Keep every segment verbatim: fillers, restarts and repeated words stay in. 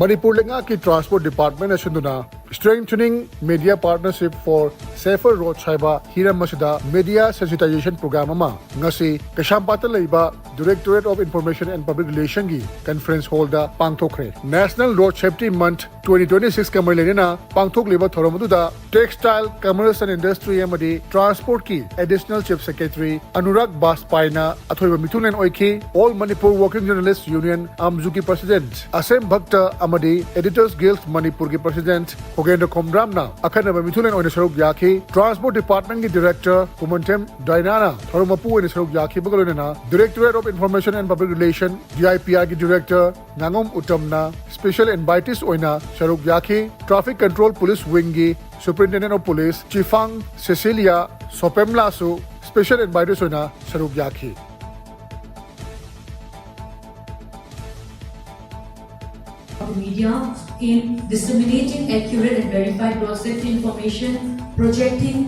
ꯃꯅꯤꯄꯨꯔ ꯂꯩꯉꯥꯛꯀꯤ ꯇ꯭ꯔꯥꯟꯁꯄꯣꯔꯠ ꯗꯤꯄꯥꯔꯠꯃꯦꯟꯅ ꯁꯤꯟꯗꯨꯅ Strengthening Media Partnership for Safer Roads ꯍꯥꯏꯕ ꯍꯤꯔꯝ ꯑꯁꯤꯗ ꯃꯦꯗꯤꯌꯥ ꯁꯦꯟꯁꯤꯇꯥꯏꯖꯦꯁꯟ ꯄ꯭ꯔꯣꯒ꯭ꯔꯥꯝ ꯑꯃ ꯉꯁꯤ ꯀꯩꯁꯥꯝꯄꯥꯠꯇ ꯂꯩꯕ Directorate of Information and Public Relationꯒꯤ ꯀꯟꯐꯔꯦꯟꯁ ꯍꯣꯜꯗ ꯄꯥꯡꯊꯣꯛꯈ꯭ꯔꯦ꯫ National Road Safety Month twenty twenty-sixꯀ ꯃꯔꯤ ꯂꯩꯅꯅ ꯄꯥꯡꯊꯣꯛꯂꯤꯕ ꯊꯧꯔꯝ ꯑꯗꯨꯗ Textile, Commerce and Industry ꯑꯃꯗꯤ ꯇ꯭ꯔꯥꯟꯁꯄꯣꯔꯠꯀꯤ Additional Chief Secretary ꯑꯅꯨꯔꯥꯒ ꯕꯥꯖꯄꯥꯏꯅ ꯑꯊꯣꯏꯕ ꯃꯤꯊꯨꯡꯂꯦꯟ ꯑꯣꯏꯈꯤ꯫ All Manipur Working Journalist Union, ꯑꯝꯖꯨꯒꯤ ꯄ꯭ꯔꯁꯤꯗꯦꯟꯠ ꯑꯁꯦꯝ ꯚꯛꯇ ꯑꯃꯗꯤ Editors Guild ꯃꯅꯤꯄꯨꯔꯒꯤ ꯄ꯭ꯔꯁꯤꯗꯦꯟꯠ ꯈꯣꯒꯦꯟꯗ꯭ꯔ ꯈꯣꯝꯗ꯭ꯔꯥꯝꯅ ꯑꯈꯟꯅꯕ ꯃꯤꯊꯨꯡꯂꯦꯟ ꯑꯣꯏꯅ ꯁꯔꯨꯛ ꯌꯥꯈꯤ꯫ ꯇ꯭ꯔꯥꯟꯁꯄꯣꯔꯠ ꯗꯤꯄꯥꯔꯠꯃꯦꯟꯠꯀꯤ ꯗꯤꯔꯦꯛꯇꯔ ꯀꯨꯃꯟꯊꯦꯝ ꯗꯥꯏꯅꯥꯅ ꯊꯧꯔꯝ ꯃꯄꯨ ꯑꯣꯏꯅ ꯁꯔꯨꯛ ꯌꯥꯈꯤꯕꯒ ꯂꯣꯏꯅꯅ Directorate of Information and Public Relation, DIPRꯒꯤ ꯗꯤꯔꯦꯛꯇꯔ ꯉꯥꯉꯣꯝ ꯎꯇꯝꯅ ꯁ꯭ꯄꯦꯁꯦꯜ ꯏꯟꯚꯥꯏꯇꯤꯁ ꯑꯣꯏꯅ ꯁꯔꯨꯛ ꯌꯥꯈꯤ꯫ Traffic Control Police Wingꯒꯤ Superintendent of Police Chiphang Cecilia ꯁꯣꯄꯦꯝꯂꯥꯁꯨ ꯁ꯭ꯄꯦꯁꯦꯜ ꯏꯟꯚꯥꯏꯇꯤꯁ ꯑꯣꯏꯅ ꯁꯔꯨꯛ ꯌꯥꯈꯤ꯫ The media in disseminating accurate and verified road safety information, projecting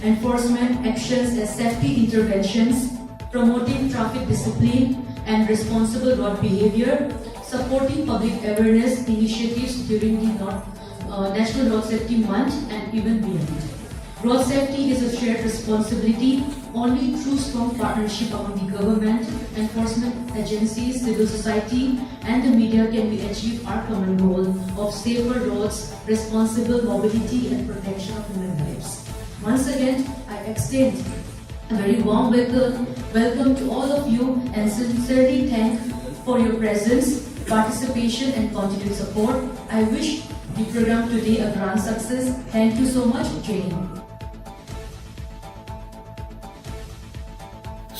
enforcement actions and safety interventions, promoting traffic discipline and responsible road behavior, supporting public awareness initiatives during the North, uh, National Road Safety Month and even beyond. Road safety is a shared responsibility. Only through strong partnership among the government, enforcement agencies, civil society, and the media can we achieve our common goal of safer roads, responsible mobility, and protection of human lives. Once again, I extend a very warm welcome, welcome to all of you and sincerely thank for your presence, participation, and continued support. I wish the program today a grand success. Thank you so much. Jai Hind.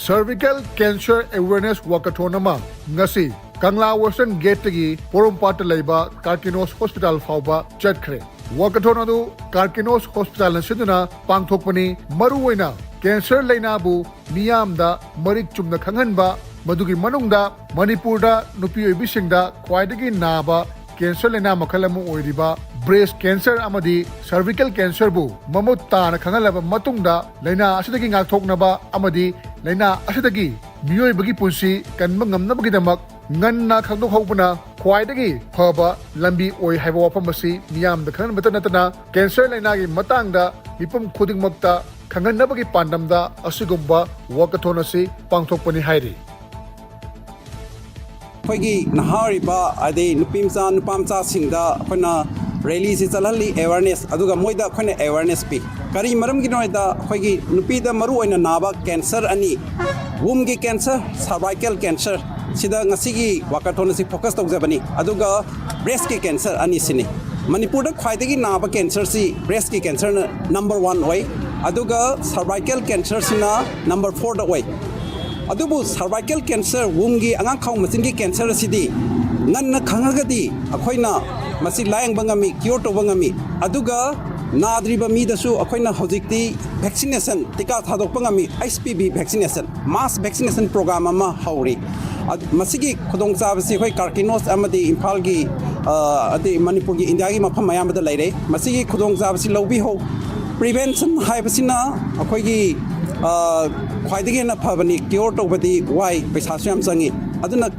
Cervical Cancer Awareness Walkathon ꯑꯃ ꯉꯁꯤ ꯀꯪꯂꯥ Western Gateꯇꯒꯤ ꯄꯣꯔꯣꯝꯄꯥꯠꯇ ꯂꯩꯕ ꯀꯥꯔꯀꯤꯅꯣꯁ hospital ꯐꯥꯎꯕ ꯆꯠꯈ꯭ꯔꯦ꯫ Walkathon ꯑꯗꯨ ꯀꯥꯔꯀꯤꯅꯣꯁ ꯍꯣꯁꯄꯤꯇꯥꯜꯅ ꯁꯤꯟꯗꯨꯅ ꯄꯥꯡꯊꯣꯛꯄꯅꯤ꯫ ꯃꯔꯨꯑꯣꯏꯅ cancer ꯂꯩꯅꯥꯕꯨ ꯃꯤꯌꯥꯝꯗ ꯃꯔꯤꯛ ꯆꯨꯝꯅ ꯈꯪꯍꯟꯕ, ꯃꯗꯨꯒꯤ ꯃꯅꯨꯡꯗ ꯃꯅꯤꯄꯨꯔꯗ ꯅꯨꯄꯤ ꯑꯣꯏꯕꯤꯁꯤꯡꯗ ꯈ꯭ꯋꯥꯏꯗꯒꯤ ꯅꯥꯕ ꯀꯦꯟꯁꯔ ꯂꯩꯅꯥ ꯃꯈꯜ ꯑꯃ ꯑꯣꯏꯔꯤꯕ ꯕ꯭ꯔꯦꯁ ꯀꯦꯟꯁꯔ ꯑꯃꯗꯤ ꯁꯔꯚꯤꯀꯦꯜ ꯀꯦꯟꯁꯔꯕꯨ ꯃꯃꯨꯠ ꯇꯥꯅ ꯈꯪꯍꯜꯂꯕ ꯃꯇꯨꯡꯗ ꯂꯥꯏꯅꯥ ꯑꯁꯤꯗꯒꯤ ꯉꯥꯛꯊꯣꯛꯅꯕ ꯑꯃꯗꯤ ꯂꯥꯏꯅꯥ ꯑꯁꯤꯗꯒꯤ ꯃꯤꯑꯣꯏꯕꯒꯤ ꯄꯨꯟꯁꯤ ꯀꯟꯕ ꯉꯝꯅꯕꯒꯤꯗꯃꯛ ꯉꯟꯅ ꯈꯪꯗꯣꯛꯍꯧꯕꯅ ꯈ꯭ꯋꯥꯏꯗꯒꯤ ꯐꯕ ꯂꯝꯕꯤ ꯑꯣꯏ ꯍꯥꯏꯕ ꯋꯥꯐꯝ ꯑꯁꯤ ꯃꯤꯌꯥꯝꯗ ꯈꯪꯍꯟꯕꯇ ꯅꯠꯇꯅ, ꯀꯦꯟꯁꯔ ꯂꯥꯏꯅꯥꯒꯤ ꯃꯇꯥꯡꯗ ꯃꯤꯄꯨꯝ ꯈꯨꯗꯤꯡꯃꯛꯇ ꯈꯪꯍꯟꯅꯕꯒꯤ ꯄꯥꯟꯗꯝꯗ ꯑꯁꯤꯒꯨꯝꯕ ꯋꯥꯀꯊꯣꯟ ꯑꯁꯤ ꯄꯥꯡꯊꯣꯛꯄꯅꯤ ꯍꯥꯏꯔꯤ꯫ ꯑꯩꯈꯣꯏꯒꯤ ꯅꯍꯥ ꯑꯣꯏꯔꯤꯕ, ꯍꯥꯏꯗꯤ ꯅꯨꯄꯤ ꯃꯆꯥ ꯅꯨꯄꯥ ꯃꯆꯥꯁꯤꯡꯗ ꯑꯩꯈꯣꯏꯅ ꯔꯦꯂꯤꯁꯤ ꯆꯠꯍꯜꯂꯤ, ꯑꯦꯋꯥꯔꯅꯦꯁ, ꯑꯗꯨꯒ ꯃꯣꯏꯗ ꯑꯩꯈꯣꯏꯅ ꯑꯦꯋꯥꯔꯅꯦꯁ ꯄꯤ꯫ ꯀꯔꯤ ꯃꯔꯝꯒꯤꯅꯣ ꯍꯥꯏꯗ, ꯑꯩꯈꯣꯏꯒꯤ ꯅꯨꯄꯤꯗ ꯃꯔꯨ ꯑꯣꯏꯅ ꯅꯥꯕ ꯀꯦꯟꯁꯔ ꯑꯅꯤ, ꯋꯨꯝꯒꯤ ꯀꯦꯟꯁꯔ, ꯁꯔꯚꯥꯏꯀꯦꯜ ꯀꯦꯟꯁꯔ, ꯁꯤꯗ ꯉꯁꯤꯒꯤ ꯋꯥꯀꯊꯣꯟ ꯑꯁꯤ ꯐꯣꯀꯁ ꯇꯧꯖꯕꯅꯤ꯫ ꯑꯗꯨꯒ ꯕ꯭ꯔꯦꯁꯀꯤ ꯀꯦꯟꯁꯔ ꯑꯅꯤꯁꯤꯅꯤ꯫ ꯃꯅꯤꯄꯨꯔꯗ ꯈ꯭ꯋꯥꯏꯗꯒꯤ ꯅꯥꯕ ꯀꯦꯟꯁꯔꯁꯤ ꯕ꯭ꯔꯦꯁꯀꯤ ꯀꯦꯟꯁꯔꯅ ꯅꯝꯕꯔ ꯋꯥꯟ ꯑꯣꯏ꯫ ꯑꯗꯨꯒ ꯁꯔꯚꯥꯏꯀꯦꯜ ꯀꯦꯟꯁꯔꯁꯤꯅ ꯅꯝꯕꯔ ꯐꯣꯔꯗ ꯑꯣꯏ꯫ ꯑꯗꯨꯕꯨ ꯁꯔꯚꯥꯏꯀꯦꯜ ꯀꯦꯟꯁꯔ, ꯋꯨꯝꯒꯤ, ꯑꯉꯥꯡꯈꯥꯎ ꯃꯆꯤꯟꯒꯤ ꯀꯦꯟꯁꯔ ꯑꯁꯤꯗꯤ ꯉꯟꯅ ꯈꯪꯉꯒꯗꯤ ꯑꯩꯈꯣꯏꯅ ꯃꯁꯤ ꯂꯥꯌꯦꯡꯕ ꯉꯝꯃꯤ, ꯀ꯭ꯌꯣꯔ ꯇꯧꯕ ꯉꯝꯃꯤ꯫ ꯑꯗꯨꯒ ꯅꯥꯗ꯭ꯔꯤꯕ ꯃꯤꯗꯁꯨ ꯑꯩꯈꯣꯏꯅ ꯍꯧꯖꯤꯛꯇꯤ ꯚꯦꯛꯁꯤꯅꯦꯁꯟ, ꯇꯤꯀꯥ ꯊꯥꯗꯣꯛꯄ ꯉꯝꯃꯤ꯫ ꯑꯩꯆ ꯄꯤ ꯚꯤ ꯚꯦꯛꯁꯤꯅꯦꯁꯟ, ꯃꯥꯁ ꯚꯦꯛꯁꯤꯅꯦꯁꯟ ꯄ꯭ꯔꯣꯒ꯭ꯔꯥꯝ ꯑꯃ ꯍꯧꯔꯤ꯫ ꯑꯗ-, ꯃꯁꯤꯒꯤ ꯈꯨꯗꯣꯡꯆꯥꯕꯁꯤ ꯑꯩꯈꯣꯏ ꯀꯥꯔꯀꯤꯅꯣꯁ ꯑꯃꯗꯤ ꯏꯝꯐꯥꯜꯒꯤ, ꯑ, ꯑꯗꯩ ꯃꯅꯤꯄꯨꯔꯒꯤ, ꯏꯟꯗꯤꯌꯥꯒꯤ ꯃꯐꯝ ꯑꯌꯥꯝꯕꯗ ꯂꯩꯔꯦ꯫ ꯃꯁꯤꯒꯤ ꯈꯨꯗꯣꯡꯆꯥꯕꯁꯤ ꯂꯧꯕꯤꯍꯧ꯫ ꯄ꯭ꯔꯤꯚꯦꯟꯁꯟ ꯍꯥꯏꯕꯁꯤꯅ ꯑꯩꯈꯣꯏꯒꯤ, ꯑ, ꯈ꯭ꯋꯥꯏꯗꯒꯤ ꯍꯦꯟꯅ ꯐꯕꯅꯤ꯫ ꯀ꯭ꯌꯣꯔ ꯇꯧꯕꯗꯤ ꯋꯥꯏ, ꯄꯩꯁꯥꯁꯨ ꯌꯥꯝ ꯆꯪꯉꯤ꯫ ꯑꯗꯨꯅ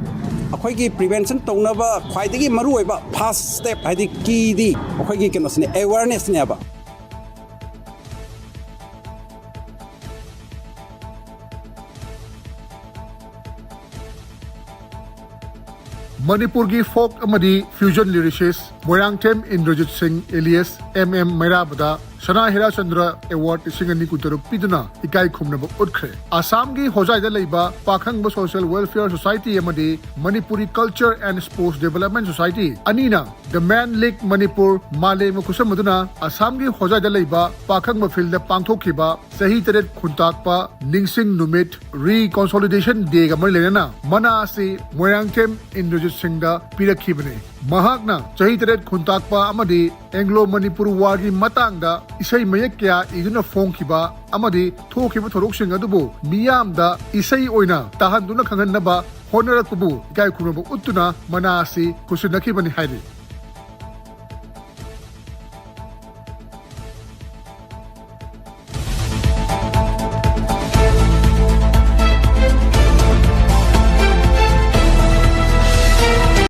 ꯑꯩꯈꯣꯏꯒꯤ ꯄ꯭ꯔꯤꯚꯦꯟꯁꯟ ꯇꯧꯅꯕ ꯈ꯭ꯋꯥꯏꯗꯒꯤ ꯃꯔꯨꯑꯣꯏꯕ ꯐꯥꯔꯁ ꯁ꯭ꯇꯦꯞ, ꯍꯥꯏꯗꯤ ꯀꯤꯗꯤ ꯑꯩꯈꯣꯏꯒꯤ ꯀꯩꯅꯣꯁꯤꯅꯦ, ꯑꯦꯋꯥꯔꯅꯦꯁꯅꯦꯕ꯫ ꯃꯅꯤꯄꯨꯔꯒꯤ ꯐꯣꯛ ꯑꯃꯗꯤ ꯐ꯭ꯌꯨꯖꯟ ꯂꯤꯔꯤꯁꯤꯁ ꯃꯣꯏꯔꯥꯡꯊꯦꯝ ꯏꯟꯗ꯭ꯔꯖꯤꯠ ꯁꯤꯡ ꯑꯦꯂꯤꯌꯁ ꯑꯦꯝ ꯑꯦꯝ ꯃꯩꯔꯥꯕꯗ ꯁꯅꯥ ꯍꯤꯔꯥꯆꯟꯗ꯭ꯔ ꯑꯦꯋꯥꯔꯗ ꯂꯤꯁꯤꯡ ꯑꯅꯤ ꯀꯨꯟꯇꯔꯨꯛ ꯄꯤꯗꯨꯅ ꯏꯀꯥꯏ ꯈꯨꯝꯅꯕ ꯎꯠꯈ꯭ꯔꯦ꯫ ꯑꯁꯥꯝꯒꯤ ꯍꯣꯖꯥꯏꯗ ꯂꯩꯕ ꯄꯥꯈꯪꯕ ꯁꯣꯁꯤꯌꯦꯜ ꯋꯦꯜꯐꯤꯌꯔ ꯁꯣꯁꯥꯏꯇꯤ ꯑꯃꯗꯤ Manipuri culture and sports development society ꯑꯅꯤꯅ ꯗ ꯃꯦꯟ ꯂꯤꯒ ꯃꯅꯤꯄꯨꯔ ꯃꯥꯂꯦꯝꯒ ꯈꯨꯠꯁꯝꯅꯗꯨꯅ ꯑꯁꯥꯝꯒꯤ ꯍꯣꯖꯥꯏꯗ ꯂꯩꯕ ꯄꯥꯈꯪꯕ ꯐꯤꯜꯗ ꯄꯥꯡꯊꯣꯛꯈꯤꯕ ꯆꯍꯤ ꯇꯔꯦꯠ ꯈꯨꯟꯇꯥꯛꯄ ꯅꯤꯡꯁꯤꯡ ꯅꯨꯃꯤꯠ, ꯔꯤꯀꯣꯟꯁꯣꯂꯤꯗꯦꯁꯟ ꯗꯦꯒ ꯃꯔꯤ ꯂꯩꯅꯅ ꯃꯅꯥ ꯑꯁꯤ ꯃꯣꯏꯔꯥꯡꯊꯦꯝ ꯏꯟꯗ꯭ꯔꯖꯤꯠ ꯁꯤꯡꯗ ꯄꯤꯔꯛꯈꯤꯕꯅꯤ꯫ ꯃꯍꯥꯛꯅ ꯆꯍꯤ ꯇꯔꯦꯠ ꯈꯨꯟꯇꯥꯛꯄ ꯑꯃꯗꯤ ꯑꯦꯡꯒ꯭ꯂꯣ ꯃꯅꯤꯄꯨꯔ ꯋꯥꯔꯒꯤ ꯃꯇꯥꯡꯗ ꯏꯁꯩ ꯃꯌꯦꯛ ꯀꯌꯥ ꯏꯗꯨꯅ ꯐꯣꯡꯈꯤꯕ ꯑꯃꯗꯤ ꯊꯣꯛꯈꯤꯕ ꯊꯧꯗꯣꯛꯁꯤꯡ ꯑꯗꯨꯕꯨ ꯃꯤꯌꯥꯝꯗ ꯏꯁꯩ ꯑꯣꯏꯅ ꯇꯥꯍꯟꯗꯨꯅ ꯈꯪꯍꯟꯅꯕ ꯍꯣꯠꯅꯔꯛꯄꯕꯨ ꯏꯀꯥꯏ ꯈꯨꯝꯅꯕ ꯎꯠꯇꯨꯅ ꯃꯅꯥ ꯑꯁꯤ ꯈꯨꯠꯁꯤꯟꯅꯈꯤꯕꯅꯤ ꯍꯥꯏꯔꯤ꯫